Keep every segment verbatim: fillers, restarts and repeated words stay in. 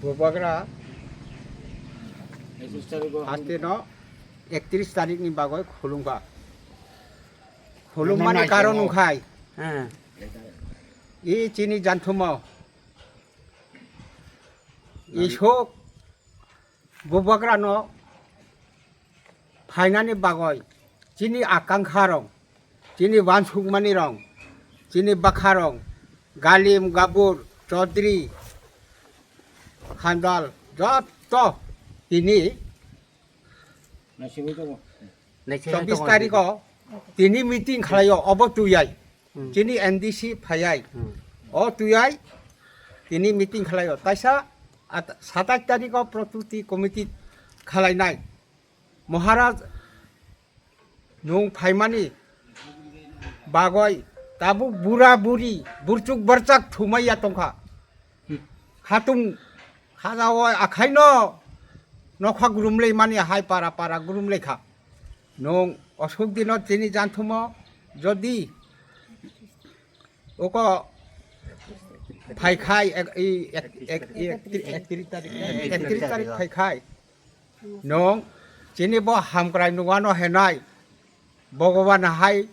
Bubagra haste no ektiris tarik ni bagwi khulumkha. Khulumani karon wngkhai, i chini janthumo isuk Bubagra no phainani bagwi chini akankha rok, chini wansukmani rok, chini bwkha rok, Galim, Gabur, Chaudhary, Khandal, joto tini chobbish tarikh o tini meeting khlaio, obo tuyai. Chini M D C phaiai. O tuyai tini meeting khlaio. Taisa at-, satais tarikh o Protiti Committee khalainai. Maharaj, nwng phaimani bagwi tabuk bura buri, burchuk barchak thumaiya tongkha. Khatung khajao akhaino nokha gurumlai mani hai para para gurumlai kha. Nwng osuk dino tini janthumo jodi oko phaikhai ek-, i ek-, ek-, i ekti-, ektiris tarik, ektiris tarik phaikhai. Nwng chini bo hamkrai nugano henai Bhogoban hai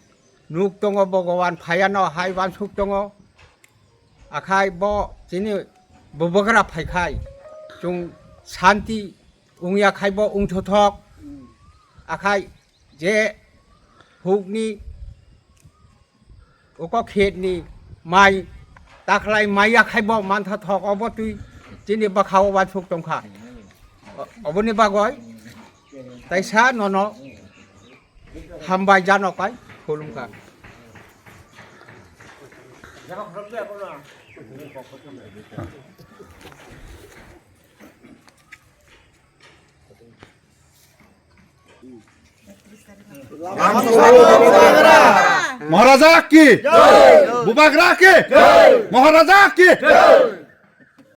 nuk tongo, Bhogoban phaiano hai wansuk tongo. Akhai bo chini Bubagra phaikhai chwng santi wngya khai bo wngthothok. Akhai je hukni oko khetni mai taklai maiya khai bo mantha thok obo twi chini bwkha o wansuk tongkha. O-, oboni bagwi taisa nono hambai jano kai khulumkha. মহারাজা কি? বুবাগ্রা কি? মহারাজা কি?